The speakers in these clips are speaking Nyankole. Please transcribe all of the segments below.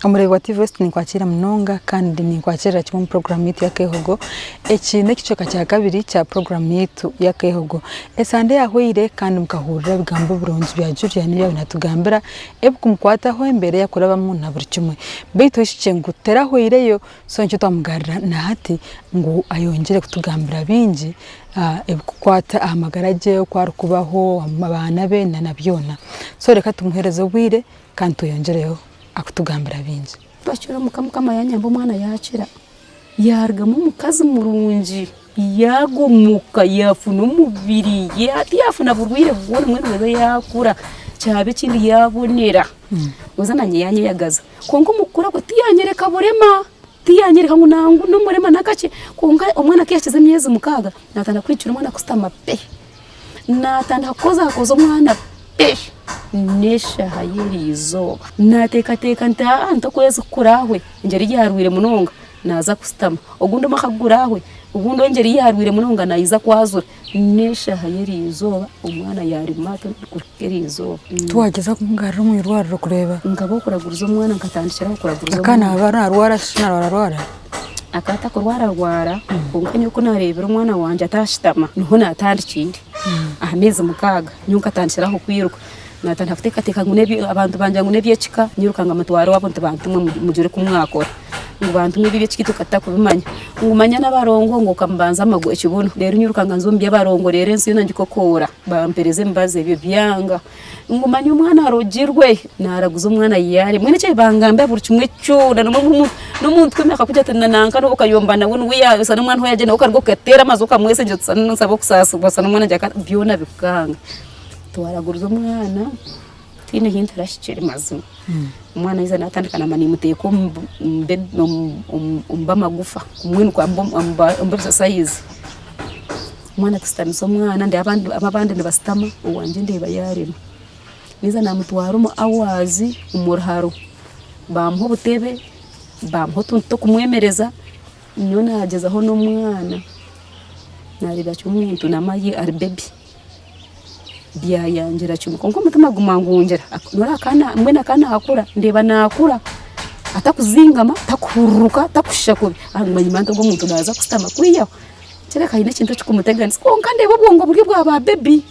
Omureebi wa TV West ninkwakira munonga kandi ninkwakirira kimwe omu puroguraamu yaitu y'akeehogo. Eki n'ekicweka kya kabiri kya puroguraamu yaitu y'akeehogo. Esande eyahweire kandi mukahurira ebigambo birungi bya Julian ebi yaabaire naatugambira ebikumukwataho, embeera ei arikurabamu na buri kimwe. Beitu ohikye ngu terahweireyo so nikyo twamugarura na hati ngu ayongyere kutugambira bingi ebikukwata aha magara ge, oku arikubaho, abaana be na byona. So reka tumuheereze obwire kandi tweyongyereyo akutugambira bingi. Twakira omuka mukama yanyamba omwana yakira yarugamu omukazi murungi yagomoka yafuna omubiri tiyafuna burwaire bwona mbwenu reero yakura kyaba ekindi yabonera weena nanye yanyeyagaza kwonka omu kukura kwe tiyanyereka burema tiyanyereka ngu nangwa n'omurema n'akakye kwonka omwana ku yahikize emyezi mukaaga natandika kuhikira omwana kushutama pe. Naatandika kukozakoza omwana pe n'eshaaha y'eriizooba. Naateekateeka nti aa nti okwezi ku kuraahwe engyeri yaarwire munonga naaza kushutama, ogundi omwaka ku guraahwe obundi engyeri yaarwire munonga naija kwazura. N'eshaaha y'eriizooba omwana yaarema atyo kuhika eriizooba. Tiwagyezaho kumugarura omu irwariro kureeba? Nkaba okuraguruza omwana nkatandikira aho kuraguruza omwana. Akaba naaba naarwara shi naarwararwara? Akaba atakurwararwara kwonka nyowe ku naareebire omwana wangye ataashutama niho naatandikiire aha meezi mukaaga nyowe nkatandikira aho kwiruka naatandika kuteekateeka ngu n'ebi abantu bangira ngu n'eby'ekika nyiruka ngamutwara owaabo nti bantumwe mugire oku mwakora ngu bantumwe ebi eby'ekika itwe tutakubimanya ngu manya n'abarongo ngu okamubanza amagu ekibunu reero nyiruka nganza omu by'abarongo reero ensi yoona ngikokoora bampereza emibazi ebyo byanga. Ngu manya omwana arogirwe, naraguza omwana yaarya. Mbwenu eki bangambira buri kimwe kyona n'omuntu kwemera akakugira ati na nanka n'obu okayomba nawe niwe yaayosya n'omwana ou yaagyenda nawe okaruga okateera amaju okamwesengyera oti nsaba okusaasirwa nsaba n'omwana wangye byona bikanga. Twaraguriza omwana tihaine ahi ntarahikire mazima. Omwana yaija natandika naaba nimuteeka omu b'amagufa mbwenu omu b'ebisasayizi. Omwana tusitamisa omwana ndeeba abandi nibasitama owangye ndeeba yaarema. Ninza namutwara omu hours omu ruharo bamuha obutebe, bamuha otuntu tw'okumwemereza, nyowe naagyezaho n'omwana naareeba kimwe omuntu namaye ari bebi byayangira kimwe kwonka omutima guma ngungira mbwenu akaba naakura ndeeba naakura atakuzingama, takuhururuka, takushusha kubi manya nti ogu omuntu naaza kushutama kwihaho. Kirabika haine ekintu ekirikumuteganisa kwonka ndeeba obwongo buri obwa ba bebi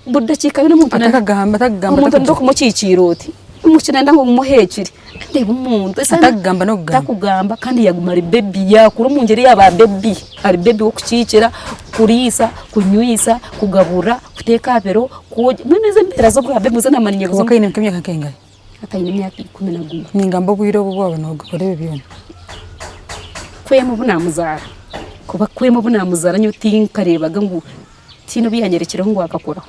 buri dakiika yoona omuntu Atakagamba atakugamba omuntu noija kumukikiira oti omwishiki nayenda ngu omuheekire ndeeba omuntu Atakugamba n'okugamba. Atakugamba kandi yaguma ari bebi yakura omu ngyeri ya ba bebi ari bebi w'okukiikira, kuriisa, kunywisa, kugaburira, kuteeka aha biro, kwogya mbwenu ezo embeera z'obwa bebi zoona Obu akaba aine nk'emyaka nk'engahi? Hati aine emyaka 11. Ningamba obwire obu waaba nookora ebi byona. Kwema obu naamuzaara, kuba kwema obu naamuzaara nyowe tinkareebaga ngu tihaine obu yaanyerekireho ngu akakuraho.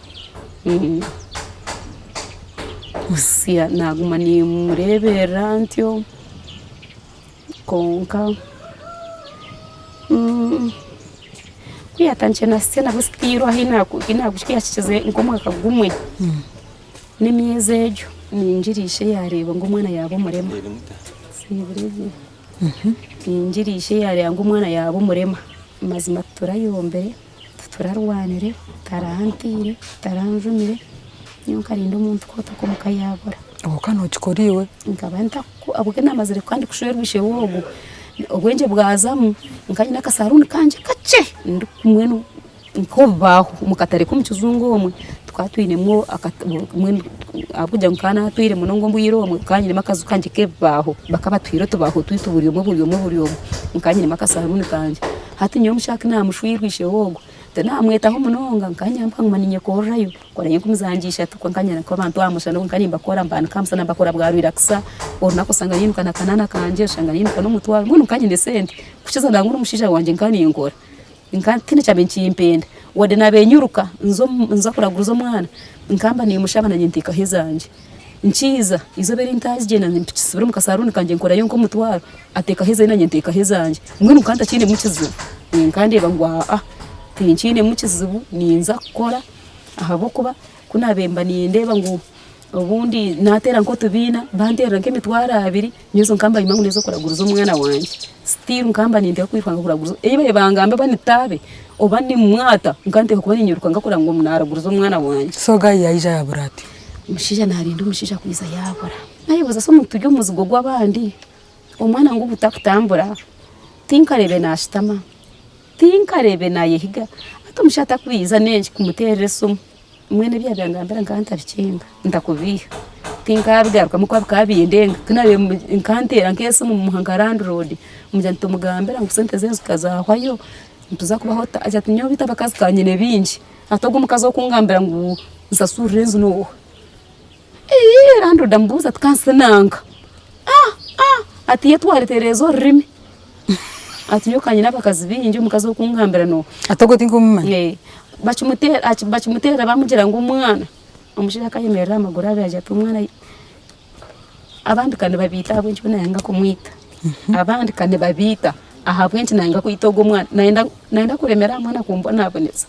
Butsya naaguma niimureeberera ntyo kwonka ku yaatandikire naasya nabwo still ahi naagushika yaakikize nk'omwaka gumwe. N'emyezi egyo ningira ishe yaareeba ngu omwana yaaba omurema. Ningira ishe yaareeba ngu omwana yaaba omurema. Mazima titurayombire, titurarwanire, taranteire, taranjumire, nyowe nkarinda omuntu kwota kwonka yaabura. Obwo okaba nokikora iwe? Nkaba ntaku ahabw'okuba naamazire kandi kushwerwa ishe w'ogu, obwengye bwazamu, nkaba nyine akasaruuni kangye kakye ndikumwe. Nk'obubaaho omu katare k'omu kijungu omwe tukaba twinemu ahabw'okugira ngu nkaba naatwire munonga obwire obwo nkaba nyinemu akaju kangye k'ebibaaho bakaba batuhaire otubaaho twaitu buri omwe buri omwe buri omwe nkaba nyinemu akasaruuni kangye. Hati nyowe omushaija ku naamushwirwe ishe w'ogwo tinamwetaho munonga nkaba nyambuka nguma ninyekorerayo nkorayo enkumi zangye ishatu kwonka nyine nk'abantu aha mushana nkaba nimbakora mbanika aha musana mbakora bwa riragisa orunaku oshanga niinuka na kanaana kangye oshanga niinuka n'omutwaro mbwenu nkaba nyine esente kukiza nangwa n'omushaija wangye nkaba ninkora. Nka tihaine ekyabaire nikimpenda wadde naabaire nyiruka nza kuraguza omwana nkaba nimushaba naanye nteekaho ezangye nkiiza eizooba eri ntazigyenda nsibire omu kasaruuni kangye nkorayo nk'omutwaro ateekaho eze naanye nteekaho ezangye mbwenu nkaba ntakiinemu kizibu nkaba ndeeba ngu aa tinkiinemu kizibu ninza kukora ahabw'okuba ku naabaire mba nindeeba ngu obundi naateera nk'otubiina banteerera nk'emitwaro abiri. Nyowe nkamba nyima ngu ninza kuraguriza omwana wangye, still nkamba ninteekwa kwiruka kuraguriza, ei baabaire bangamba oba ni taabe oba ni mwata, nkaba nteekwa kuba ninyiruka nkakora ngu naaraguriza omwana wangye. So guy yaija yabura ati? Omushaija naarinda omushaija kwija yaabura. Nayebuuza se omuntu turi omuzigo gw'abandi, omwana ngu ogu takutambura, tinkareebe naashutama, tinkareebe naayehiga, hati omushaija atakwiza n'enki kumuteerera esimu, mbwenu ebi yaabaire nangambira nkaba ntabikinga, ntakubiiha, tinkabigarukamu kuba bikaba bindenga, ku naabaire nkanteera nk'esimu muha nka landlord, mugira nti tumugambira ngu sente z'enju zikazahwayo, nituza kubaho tuta, agira ati nyowe beitu abakazi ka nyine baingi, hati ogu omukazi okungambira ngu nsasurire enju n'oha? Ii landlord amubuuza ati kansi nanka? Ah ah ati yetware tereeza orurimi ati nyowe ka nyine abakazi baingi omukazi okungambira n'oha? Ati ogwo tinkumumanya. Eh, bakimuteera aki bakimuteera bamugira ngu omwana, omushaija akayemerera aha maguru abiri agira ati omwana abandi ka nibabiita ahabw'enki we nayanga kumwita? Abandi ka nibabiita ahabw'enki nayanga kwita ogu omwana? Nayenda nayenda kuremera aha mwana kumbonabonesa.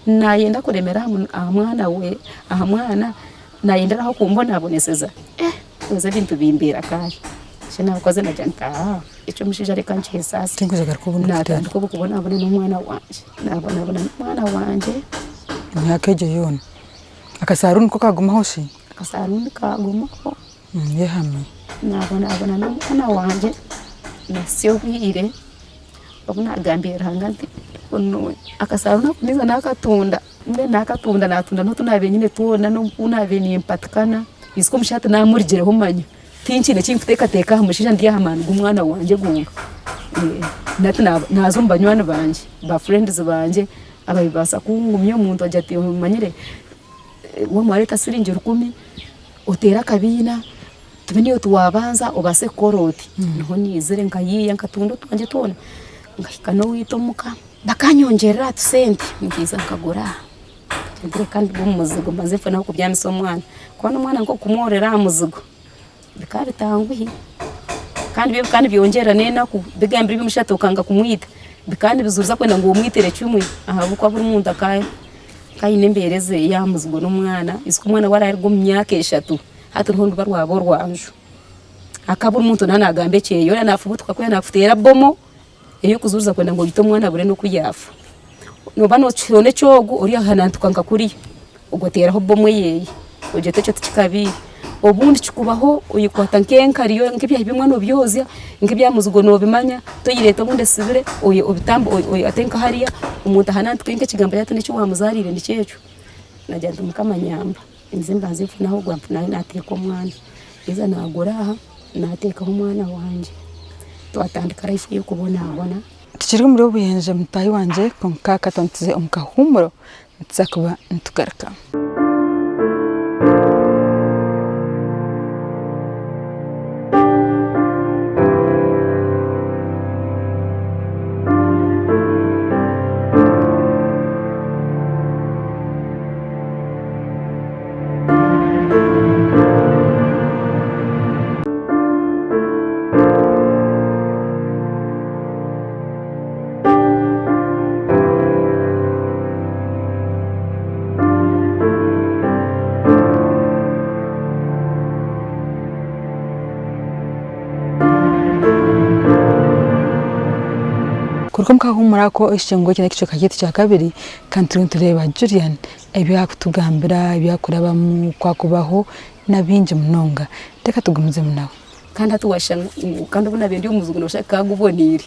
Naayenda kuremera aha mwana we, aha mwana naayenderaho kumbonaboneseza, eh haza ebintu bimbeera kare. Eki naakoze naagira nti aa eki omushaija reka nkihe esaasi. Tinkuza garuka obundi kuteera. Naatandika obu kubonabona n'omwana wangye, naabonabona n'omwana wangye. Emyaka egyo yoona. Akasaaruuni ko kaagumaho shi? Akasaaruuni kaagumaho. Yehami. Naabonabona n'omwana wangye nahitsya obwire obu naagambiire Ruhanga nti akasaaruuni aku ninza naakatunda, mbwenu naakatunda naatunda n'otu naabaire nyine twona n'oku naabaire nimpatikana, ijuka omushaija tinaamurugireho manya, tinkiine eki nkuteekateeka aha mushaija ndi aha maani g'omwana wangye gonka. Nahati naaza omu banywani bangye, ba friends bangye ababaasa kungumya omuntu agira ati omanyire waamwareeta siringi rukumi oteere akabiina tube niiwe tiwaabanza obaase kukora oti. Niho naizire nkayiiya nkatunda otwangye twona nkahika n'owaitu omuka bakanyongyerera aha tusente nkaija nkagura ngira reka nduge omu muzigo mbanze nfune ah'okubyamisa omwana kuba n'omwana nk'okumwororera aha muzigo bikaba bitanguhi kandi byo bikaba nibyongyera n'enaku bigambire eby'omushaija okanga kumwita bikaba nibizuuza kwenda ngu omwitire kimwe ahabw'okuba buri muntu aka aine embeera eze y'aha muzigo n'omwana ijuka omwana we araaruga omu myaka eshatu hati niho niruba rwaba orwanju. Akaba omuntu naaba naagamba ekyeyo oriya naafubutuka kuriya naakuteera bomo ey'okuzuuza kwenda ngu oite omwana abure n'oku yaafa. Nooba nookihona eky'ogu oriya ahanantuka nka kuriya, ogwo ateeraho bomu eyeeye, ogira oti ekyo tikikabaire. Obundi kikubaho oyekwata nk'enkari nk'ebyahi by'omwana noobyozya, nk'ebya muzigo noobimanya, toyireeta obundi esibire obitambe ate nka hariya, omuntu ahanantuke nk'ekigambo ati n'eki waamuzaariire nikyo ekyo. Naagira nti Mukama nyamba. Nze mbanze nfune aho nawe nateeka omwana, haza nagura aha nateekaho omwana wangye twatandika life ey'okubonabona. Tukiri omuri obuyenje mutaahi wangye kwonka ka tuze omu kahuumuro nituza kuba nitugaruka. Kuruga omu kahuumuro ako ekicweka eki n'ekicweka kyaitu kyakabiri kandi turiyo nitureeba Julian ebi arikutugambira, ebi arikurabamu, oku arikubaho na bingi munonga. Reka tugumizemu nawe. Kandi hati waashusha ngu kandi obu naabaire ndi omu muzigu nooshusha gukaba guboneire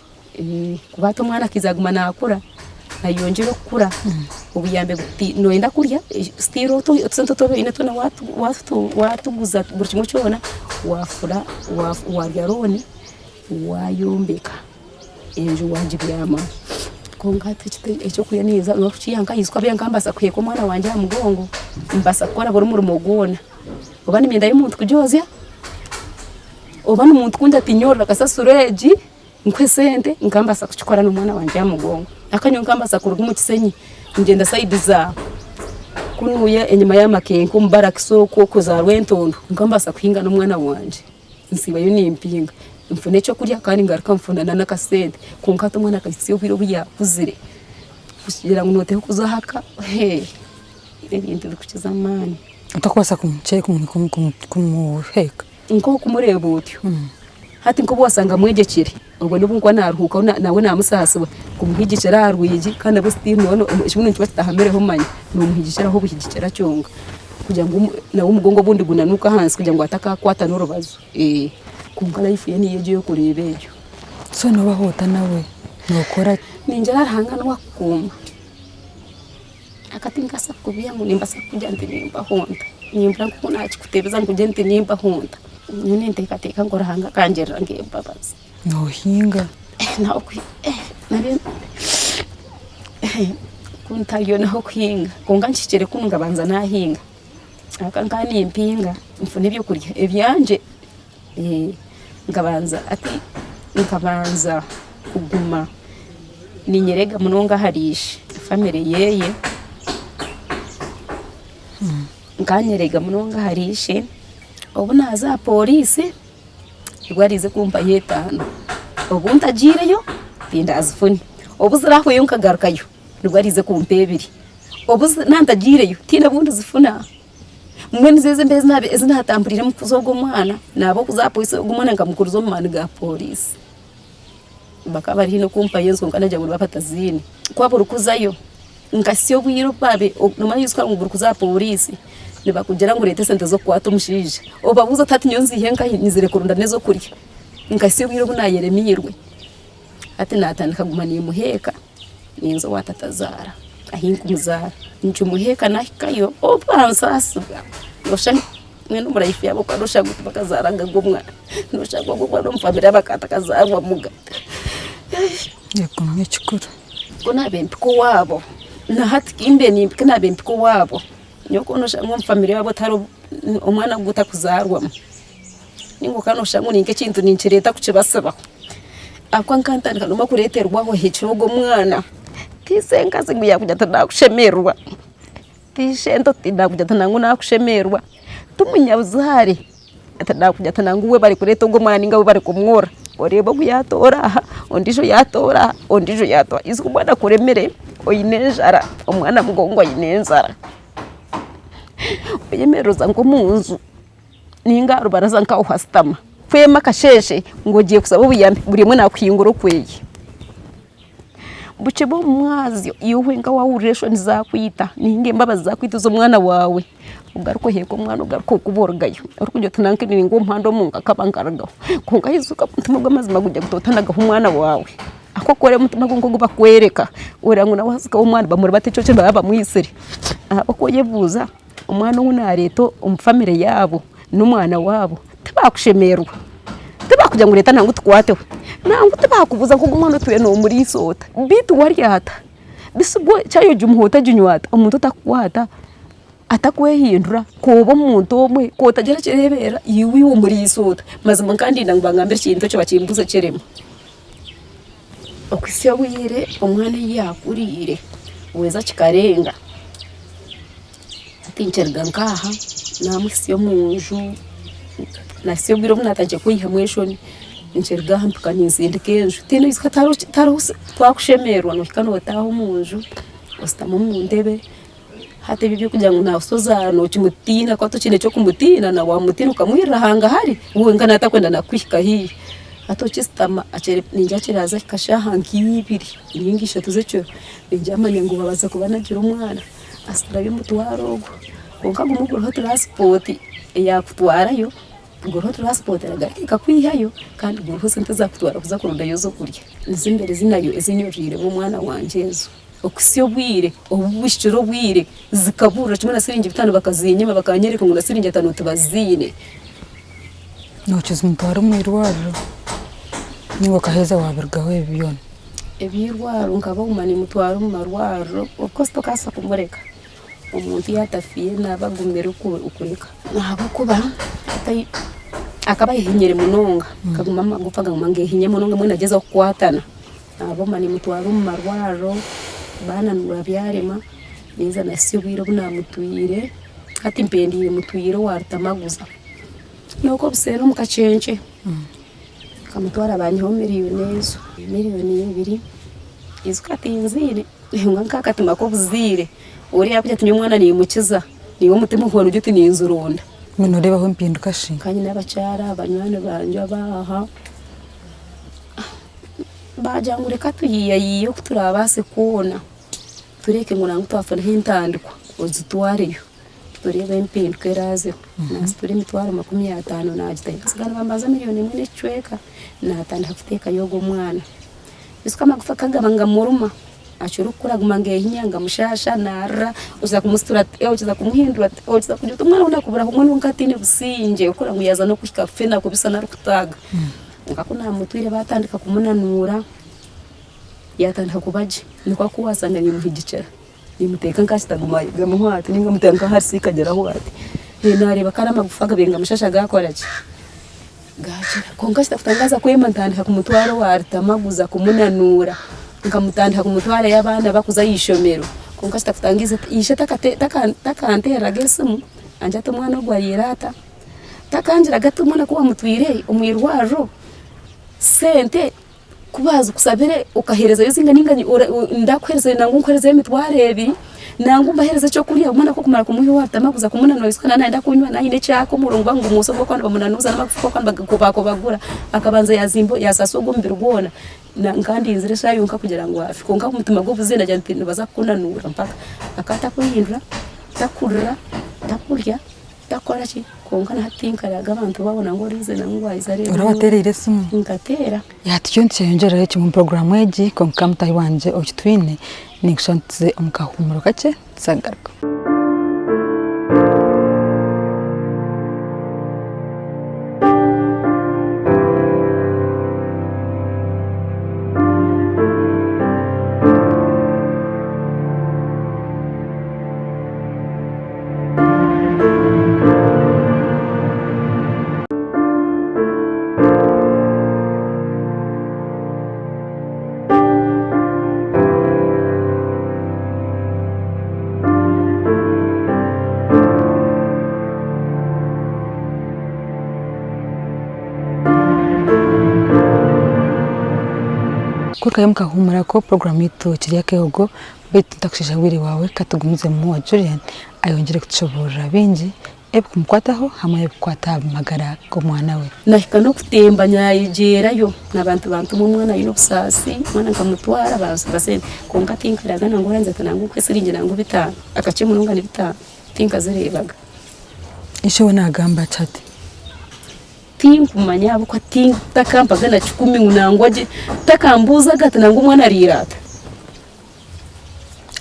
kuba hati omwana akaija aguma naakura ayongyera okukura obuyambi buti nooyenda kurya still otusente otu oine twona waatuguza buri kimwe kyona waafura waarya looni waayombeka. Enju waagibyamamu kwonka hati ekyokurya ninza kukiiha nkahi ahabw'okuba nkambaasa kuheeka omwana wangye aha mugongo, mbaasa kukora buri murimo gwona, oba niinyenda omuntu kugyozya, oba n'omuntu kungira ati nyorora kasasiro egi nkuhe sente nkambaasa kukikora n'omwana wangye aha mugongo. Aka nyowe nkambaasa kuruga omu Kisenyi ngyenda sayidi za kunuya enyima ya Makenke omu barakisi okwo okuza Rwentondo nkambaasa kuhinga n'omwana wangye. Nsiibayo nimpinga nfuna ekyokurya kandi ngaruka nfuna n'akasente kwonka hati omwana akahitsya obwire obu yaakuzire kugira ngu nooteekwa kuza ahaka ebintu bikukiza amaani. Otakubaasa kumuheeka? Nk'okumureeba otyo hati nk'obu waashanga amwegyekire obwo n'obu nkuba naaruhuukaho nawe naamusaasibwa kumuhigikyera aha rwigi kandi nabwo still ekibunu nikiba kitahamireho manya noomuhigikyeraho obuhigikyera kyonka. kugira ngu nawe omugongo obundi gunanuke ahansi kugira ngu atakakwata n'orubazo. Kwonka life ye niyo egyo ey'okureeba egyo. So noobaho ota nawe? Nookora ki? Ningira Ruhanga niwe akukuuma. Akati nkabaasa kukubiha ngu nimbaasa kukugira nti nimbaho nta. Nimpurira nk'oku naakikutebeza nkugire nti nimbaho nta. Nyowe ninteekateeka ngu Ruhanga akangirira nk'embabazi. Noohinga? Ku ntariyo naho kuhinga kwonka nkihikire kunu nkabanza nahinga. Ahabw'okuba nkaba nimpinga nfune ebyokurya ebyangye. Nkabanza hati nkabanza kuguma niinyerega munonga ahari ishe famire yeeye. Nkaba nyerega munonga ahari ishe, obu naaza aha pooriisi nibwo ariize kumpayo etaano, obu ntagiireyo tindazifune, obu zirahwayo nkagarukayo nibwo ariize kumpa ebiri, obu nantagiireyo tihaine obu ndizifuna. Mbwenu nizo ezi embeera ezi naatamburiiremu kukuza ogwo omwana, naaba okuza aha pooriisi ogwo omwana nkamukuriza omu maani ga pooriisi. Bakaba bari haihi n'okumpayo enju kwonka nagira ngu nibaba bataziine. Ku waaba orikuzayo nkahitsya obwire obu baabaire noomanya ijuka ngu buri kuza aha pooriisi nibakugira ngu reeta esente z'okukwata omushaija. Obabuuza oti hati nyowe nziihe nkahi nyizire kuronda n'ez'okurya. Nkahitsya obwire obu naayeremirwe. Hati naatandika kuguma niimuheeka ninza owa tatazaara ahi nkumuzaara. Nkimuheeka naahikayo obansaasibwa noshusha mbwenu omu life yaabo okaba noshusha ngu tibakazaaraga ogwo omwana, noshusha ngu ogwo omwana omu family yaabo akaba atakazaarwamuga. Yagumya ekikuru. Ku naabaire mpika owaabo, na hati ku mbaire nimpika naabaire mpika owaabo, nyowe ku noshusha ngu omu family yaabo tihariho omwana ogu otakuzaarwamu. Ninga okaba noshusha ngu ninka ekintu ninkireeta kukibasibaho. Ahabw'okuba nkantandika noma kureeterwaho ohikire ogwo mwana, ti isenkazi ngu yaakugira ati nakushemererwa, ti ishento ati naakugira ati nangwa nakushemererwa, ti munyabuzaare ati naakugira ati nangwa webare kureeta ogwo mwana ninga webare kumwora. Oreebe ogu yaatoora aha, ondiijo yaatoora aha, ondiijo yaatoora aha. Ijuka omwana akuremire oine enjara, omwana mugongo aine enjara, oyemerereza nk'omu nju. Ninga aha rubaraza nkaho washutama kwema akasheeshe ngu ogiye kushaba obuyambi buri omwe nakuhingura okweye. Bukye bw'omu mwazyo iwe wenka wahurira enshoni zakwita ninga embabazi zakwita ez'omwana waawe, ogaruke oheeke omwana ogaruke okuba orugayo orikugira oti nanka ningwa omu muhanda omu nkakaba nkarugaho. Kwonka ijuka omutima gw'amazima gugira guti otanagaho omwana waawe ahabw'okuba oreeba omutima gwe nk'ogubakworeka oreeba ngu nawe ahazikaho omwana bamuribate ekiro kyona baraba bamwitsire ahabw'okuba oyebuuza. Omwana ou naareeta omu famire yaabo n'omwana waabo tibakushemererwa, tibakugira ngu reeta nangwa tukwateho, nangwa tibakubuuza ngu ogu omwana otwire noomuriisa ota, beitu waryata, bisi bwo chai ogimuha ota aginywa ata, omuntu otakukwata atakwehindura kooba omuntu omwe kootagira ekireeberera iwe iwe omuriisa ota, mazima nkandenda ngu bangambire ekintu ekyo bakimbuuze kyerema. Okuhitsya obwire omwana ei yaakuriire weeza kikarenga. Hati nkiruga nk'aha naamuhitsya omu nju, naahitsya obwire obu naatandikire kweyihamu enshoni, nkiruga aha mpika nintsindika enju. Tihaine oijuka tihariho twakushemererwa noohika nootaaha omu nju, oshutama omu ntebe, hati ebi eby'okugira ngu naakusoza nookimutiina ahakuba tokiine ky'okumutiina na waamutiina okamwirira hangahari, we wenka naaba atakwenda nakukuhika haihi. Hati okishutama ningira kiraaze ahika shaaha nk'ibiri ninga ishatu z'ekiro, ningira manya ngu babaasa kuba nagira omwana. Asiturabye omutwaro ogwo kwonka gumwe guriho turansipoti eyakutwarayo, guriho turansipoti eragaruka ekakwihayo kandi guriho sente ezakutwara kuza kurondayo ez'okurya. Nizo embera ezi nayo ezi nyoriremu omwana wangye ezo. Okuhitsya obwire obu buhikire obwire zikaburira kimwe na siringi bitaano bakazinyima bakanyereka ngu na siringi ataano tibaziine. Nokiza omutware omu irwariro ninga okaheza wabirugaho ebi byona? Eby'eirwariro nkaba oguma nimutwara omu marwariro of course tokabaasa kumureka omuntu yaaba atafiire naaba agumire kureka ahabw'okuba akaba ayehinyire munonga akaguma amagufa gaguma nigeehinya munonga mbwenu nagyezaho kukwatana naba oguma nimutwara omu marwariro baananurwa byarema ninza nahitsya obwire obu naamutwire hati mpendeire mutwire owa Rutamaguza n'okwo obuseeri omu Kakyenkye. Nkamutwara banyihaho miriyoni ezo, miriyoni ibiri, ijuka tinziine nka nk'akatima k'obuzaire oriya arikugira ati nyowe omwana nimukiza naiwe omutima oguba nigugira oti ninzironda. Mbwenu noreebaho empinduka shi? Nkaba nyine abakyara banywani bangye ab'aha baagira ngu reka tuyiiyayiiye oku turaabaase kwona tureke ngu nangwa twafunaho entandikwa ozitwareyo. Tureebe empinduka eraazeho. Naasitura emitwaro 50 naagitayo. Batsigara nibambaza miriyoni emwe n'ekicweka, naatandika kuteekayo ogwo mwana. Beitu amagufa kagaba nigamuruma, akira kukura aguma ngeehinya ngamushaasha naarira, okiza kumusitura ati, okiza kumuhindura ati, okiza kugira oti omwana we naakubura omwana we nk'ataine busingye orikureeba ngu yaaza n'okuhika kufa nakubisa arikutaaga. Kwonka ku naamutwire baatandika kumunanuura, yaatandika kuba gye, nikwo aku waashanga niimuhigikira. Nimuteeka nka kitaguma gamuhwa ati ninga muteeka nka ahari siika ageraho ati. Nareeba kare amagufa gabaire nigamushasha gakora ki? Gakira. Kwonka kitakutangaaza kwema ntandika kumutwara owa Rutamaguza kumunanuura, nkamutandika kumutwarayo abaana bakuza aha ishomero. Kwonka kitakutangiize ishe takanteereraga esimu angire ati omwana ogu ariire ata? Takangiraga ati omwana ku wamutwire omu irwariro sente Ku baazikusabire okaheerezayo zingana ninga ndakuheerezayo nangwa nkuheerezeyo emitwaro ebiri, nangwa mbaheereze ekyokurya omwana ku okumara kumuha waatema kuza kumunanuuza naaba naayenda kunywa naaba aine ekyaka omurungo ngu omwosi ogu barikuba nibamunanuuza n'amagufa oku barikubakubagura akabanza yaazimba yaasaasa ogwo omubiri gwona nkandinzire eshaaha yonka kugira ngu afe kwonka omutima gw'obuzaire nagira nti nibaza kukunanuura mpaka. Akaba atakwehindura, takurira, takurya. Takukora ki? Kwonka na hati tinkaraaga abantu babona ngu oriize nangwa waayiza reero. Orabateereire esimu? Nkateera. Ya tutyo nitukyeyongyerayo kimwe omu puroguraamu egi kwonka mutaahi wangye okitwine ninkushaba ngu tuze omu kahuumuro kakye tuze kugaruka. Kurugayo mukahuumurako puroguraamu yaitu ekiri Akeehogo Beitu ntakushiisha bwire bwawe, ka tugumizemu wa Julian ayongyere kutushoboorora bingi ebikumukwataho hamwe n'ebikukwata aha magara g'omwana we. Nahika n'okutemba nayegyerayo n'abantu bantuma omwana aine obusaasi, omwana nkamutwara bansiba sente kwonka tinkaraga nangwa orangira ati nangwa nkuhe siringi nangwa bitano, akakye munonga ni bitano, tinkazireebaga. Ishe we naagamba ki hati? Tinkumanya ahabw'okuba takampaga na kikumi ngu nangwa gye, takambuuzaga ati nangwa omwana ariire ata.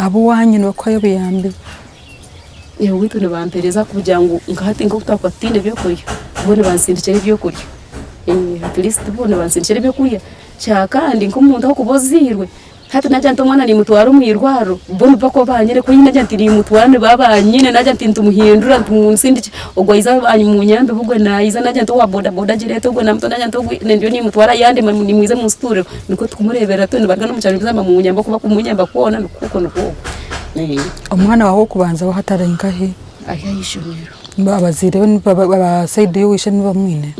Ab'owaanyu nibakuhayo obuyambi? Owaitu nibampeereza kugira ngu nka hati nk'oku twakuba tutaine byokurya, bo nibansindikira ebyokurya. At least bo nibansindikira ebyokurya. Kya kandi nk'omuntu ahakuba ozairwe, Hati nagira nti omwana nimutwara omu irwariro, bo nibakuba banyine ku nagira nti nimutwara nibaba banyine nagira nti nitumuhindura nitumunsindikira, ogwo aija munyambe ogwo naija nagira nti owa boda boda agireete ogwo namutora nagira nti ogu ndiyo nimutwara yandema nimwija munsiturire, nikwo tukumureberera tu nibaruga n'omu kyaro nibaija bamunyamba oku bakumunyamba kwona nikwo okwo nikwo okwo. Omwana waawe ow'okubanza we hati ari nkahi? Ari aha ishomero. Abazaire be aba sayidi y'owaishe nibo bamwine?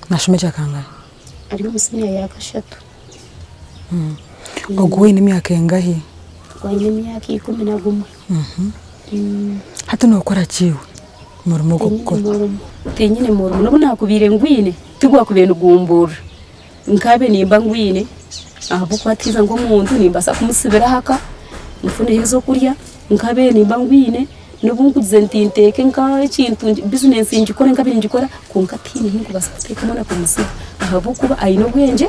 Nashoma ekya kangahi? Ari omu siniya ya kashatu. Ogu aine emyaka engahi? Ogu aine emyaka 11. Hati nookora ki iwe? Omurimo ogu orikukora? Tinyine murimo. N'obu naakubaire ngwine, tigwakubaire nigumburira. Nkaabe nimba ngwine ahabw'okuba tihaija nk'omuntu nimbaasa kumusibira aha ka, nfuneho ez'okurya, nkaabe nimba ngwine. N'obu nkugize nti nteeke nk'ekintu bizinensi ngikore nkabaire ningikora kwonka tihaine ahu ndikubaasa kuteeka omwana kumutsiga ahabw'okuba aine obwengye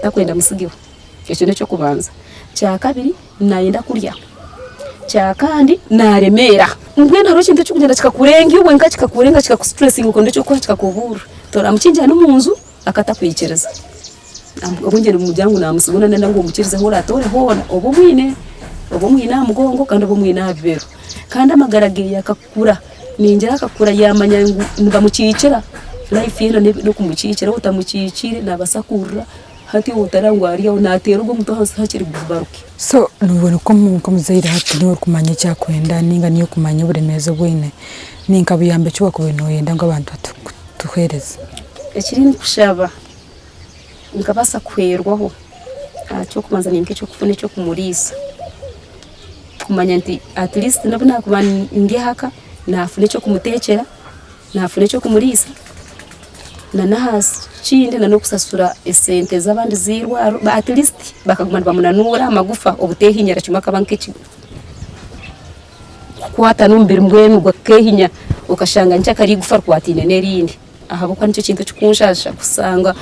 takwenda mutsigeho. Ekyo n'eky'okubanza. Kyakabiri nayenda kurya. Kyakandi naremeera. Mbwenu hariho ekintu ekirikugyenda kikakurenga iwe wenka kikakurenga kikakusituresinga okenda eky'okukora kikakuburira. Toramukingira n'omunju akatakwikiriza. Obwengye nibumugira ngu namutsiga nayenda ngu omukirize ahu oratoore hoona obe omwine, obe omwine aha mugongo kandi obe omwine aha bibero. Kandi amagara ge akakura, ningira akakura yamanya ngu nibamukiikira, life ye n'okumukiikira waaba otamukiikiire nabaasa kurira hati otareba ngu ari aho nateera ogwo omutwe ahansi hakiri gubaruke. So niiwe nk'omuzaire hati niiwe orikumanya eki arikwenda ninga niiwe orikumanya oburemeezi obu aine, ninka buyambi ki obu wakubaire nooyenda ngu abantu batuheereze? Eki ndikushaba nkabaasa kuhwerwaho, eky'okubanza ni nk'eky'okufuna eky'okumuriisa kumanya nti at least n'obu naakuba ndi ahaka naafuna eky'okumuteekyera, naafuna eky'okumuriisa n'aha kindi n'okusasura esente z'abandi z'eirwariro at least bakaguma nibamunanuura amagufa obuteehinyira kimwe akaba nk'eki. Kukwatana omubiri mbwenu gukeehinya okashanga nkyakare eigufa rikwataine n'erindi ahabw'okuba nikyo kintu ekirikunshasha kushanga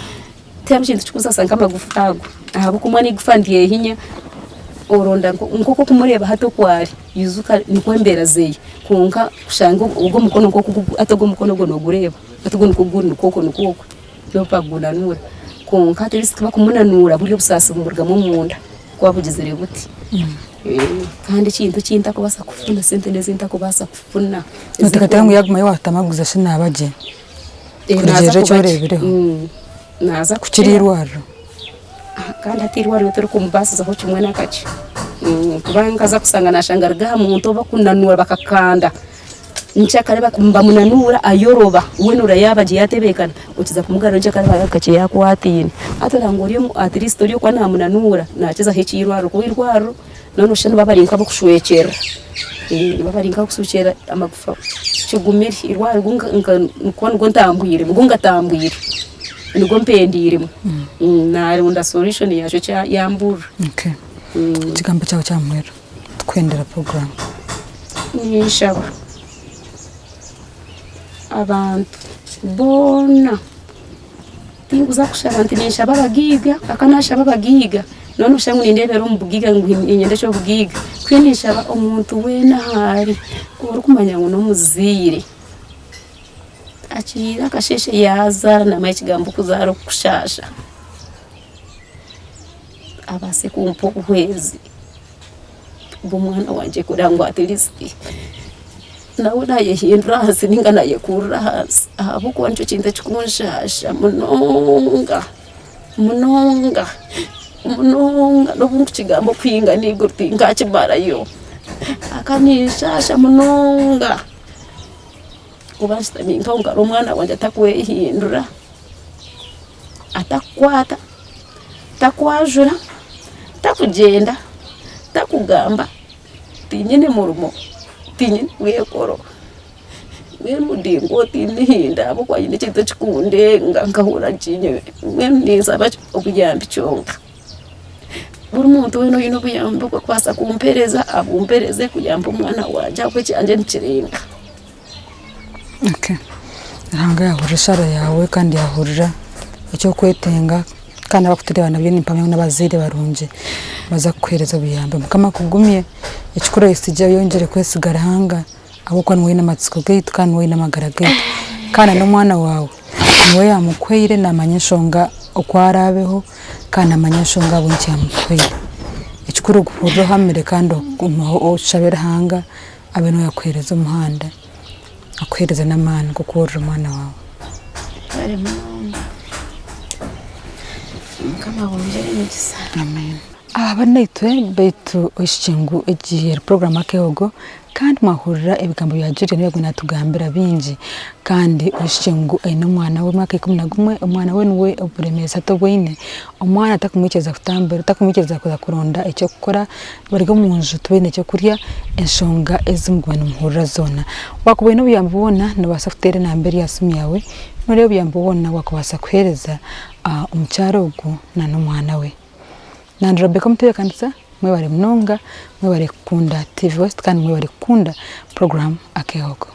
tihariho kintu kirikunsaasa nk'amagufa ago ahabw'okuba omwana eigufa niryehinya oronda nk'oku orikumureeba hati oku ari ijuka nikwo embeera ze kwonka kushanga ogu omukono nk'oku hati ogu omukono ogu noogureeba hati ogu nikwo guri nikwo okwo nikwo okwo nobu bakugunanuura kwonka at least kubakumunanuura buriya obusaasi bumurugamu omunda ku abugizire buti. Kandi ekintu eki ntakubaasa kufuna sente n'ezi ntakubaasa kufuna. Noteekateeka ngu yaagumayo waatutamu aguza shi naaba gye? Kurugiirira eki oreebireho? Naaza Kukira eirwariro? Kandi hati eirwariro torikumubaasizaho kimwe n'akakye. Kuba nkaza kushanga naashanga ari aha muntu ou bakunanuura bakakanda, nkyakare nibamunanuura ayoroba weena ora yaaba gye yaatebeekana, okiza kumugarura nkyakare aba kakye yaakwataine. Hati oranga ori at least ori okuba naamunanuura naakizaho eky'eirwariro ahakuba eirwariro noona nooshusha nibaba bari nk'abarikushwekyerera, nibaba bari nk'abarikushwekyerera amagufa kigumire, eirwariro nikuba nigwo ntambwire nigwo ngatambwire nigwo mpendiiremu naaronda solution yaakyo yamburira. Okay. Ekigambo kyawe kya muheru tukuhendera puroguraamu. Ninshaba abantu boona, tinkuza kushaba nti ninshaba abagaiga aka nashaba abagaiga noona noshusha ngu nindeebera omu bugaiga ngu niinyenda eky'obugaiga, mbwenu ninshaba omuntu weena ahu ari orikumanya ngu n'omuzaire akiire akasheeshe yaazaara naamanya ekigambo okuzaara okukushaasha abaase kumpa obuhwezi. Bw'omwana wangye kureba ngu at least nawe nayehindura ahansi ninga nayekurura ahansi ahabw'okuba nikyo kintu ekirikunshasha munonga munonga munonga n'obu ndikukigamba okuhinga n'eiguru tinkakimarayo akaninshasha munonga kuba nshutami nkaho nkareeba omwana wangye atakwehindura atakukwata. Takwajura, takugyenda, takugamba, tinyine murimo, tinyine bwekoro, mbwenu ndi nk'otiine ahabw'okuba haine ekintu ekikundenga nkahurira nkiine mbwenu ninsaba obuyambi kyonka. Buri muntu weena oine obuyambi obu arikubaasa kumpereza abumpereze kuyamba omwana wangye ahabw'okuba ekyangye nikirenga. Okay. Ruhanga yahurira eshaara yaawe kandi yahurira eky'okwetenga kandi abakutureeba nabyo nimpamya ngu n'abazaire barungi nibaza kukuheereza obuyambi. Mukama akugumye, ekikuru oyesigye oyongyere kwesiga Ruhanga ahabw'okuba niwe oine amatsiko gaitu kandi niwe oine amagara gaitu. Kandi n'omwana waawe niwe yaamukuhaire naamanya enshonga oku araabeho kandi naamanya enshonga ahabw'enki yaamukuhaire. Ekikuru okuhurira ohamire kandi oshabe Ruhanga. Abe niwe yakuheereza omuhanda, akuheereze n'amaani g'okuhurira omwana waawe. Kare munonga. Mukama abongyere emigisa. Amen. Aba naitwe baitu oishukye ngu egi eri puroguramu Akeehogo kandi mwahurira ebigambo bya Julian ebi yaabaire naatugambira bingi kandi oishukye ngu aine omwana we w'emyaka 11, omwana we niwe oburemeezi hati obu aine, omwana takumwikiriza kutambura, takumwikiriza kuza kuronda eky'okukora Bari omu nju tibaine ky'okurya, enshonga ezi mukuba nimuhurira zoona. Wakuba oine obuyambi bwona nobaasa kuteera enamba eri aha simu yaawe noreeba obuyambi bwona obu wakubaasa kuheereza omukyara ogu na n'omwana we. Nandi Rebecca omutebeekanisa, mwebare munonga, mwebare kukunda TV West kandi mwebare kukunda puroguraamu Akeehogo.